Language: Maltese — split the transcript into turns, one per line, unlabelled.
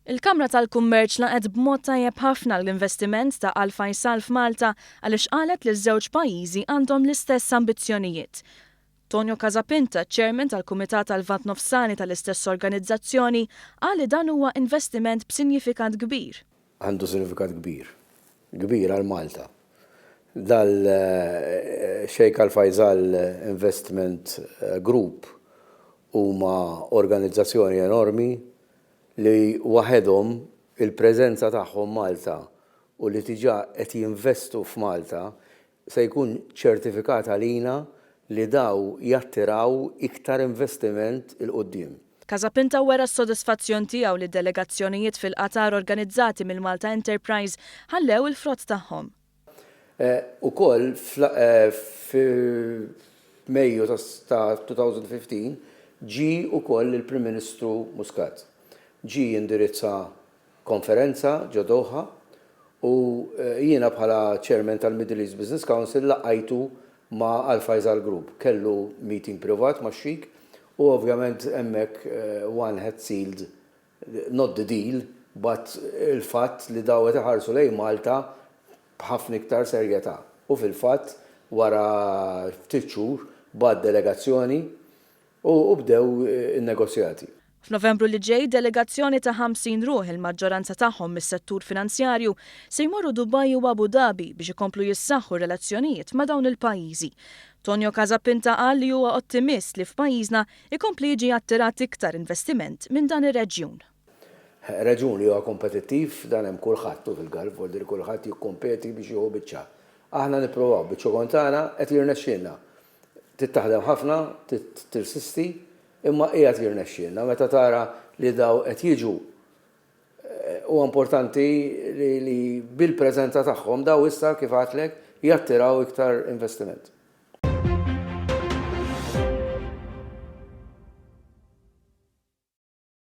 Il-Kamra tal-Kummerċ laqgħet b'mod tajjeb ħafna l-investiment ta' Al Faisal f'Malta għaliex qalet li ż-żewġ pajjiżi għandhom l-istess ambizzjonijiet. Tonio Casapinta, Chairman tal-Kumitat għall-Lvant Nofsani tal-istess organizzazzjoni, qal li dan huwa investiment b'sinjifikat kbir.
Għandu sinifikat kbir. Kbir għal Malta. Dal Sheikh Al Faisal Investment Group huma organizzazzjoni enormi li waħedhom il-preżenza tagħhom Malta u li diġà qed jinvestu f'Malta se jkun ċertifikat għalina li daw jattiraw iktar investiment 'il quddiem.
Casapinta wera s-sodisfazzjon tiegħu li d-delegazzjonijiet fil-Qatar organizzati mill-Malta Enterprise ħallew il-frott tagħhom.
Ukoll f'Mejju ta' 2015 ġie ukoll il-Prim Ministru Muscat. Ġie jindirizza konferenza ġo Doha u jiena bħala Chairman tal-Middle East Business Council laqajtu ma' Al Faisal Group. Kellu meeting privat max-Sheikh u ovvjament hemmhekk one had sealed not the deal, but il-fatt li dawn qed iħarsu lejn Malta b'ħafna iktar serjetà. U fil-fatt wara ftit xhur bagħat delegazzjoni u bdew in-negozjati.
F'Novembru li ġej, delegazzjoni ta' 50 ruħ, il-maġġoranza tagħhom mis-settur finanzjarju, se jmorru Dubai u Abu Dhabi biex ikomplu jissaħħu r-relazzjonijiet ma' dawn il-pajjiżi. Tonio Casapinta qal li huwa ottimist li f'pajjiżna ikompli jiġi attirat iktar investiment minn dan ir-reġjun.
Reġjun li huwa kompetittiv, dan hemm kulħadd hu fil-Gulf, vuol dire kulħadd jikkompeti biex jieħu biċċa. Aħna nippruvaw biċ-ċokon tagħna qed jirnexxielna. Trid taħdem ħafna, trid tirsisti, imma qiegħed jirnexxielna. Meta tara li dawn qed jiġu, huwa importanti li bil-preżenza tagħhom dawn issa kif għedtlek jattiraw iktar investiment.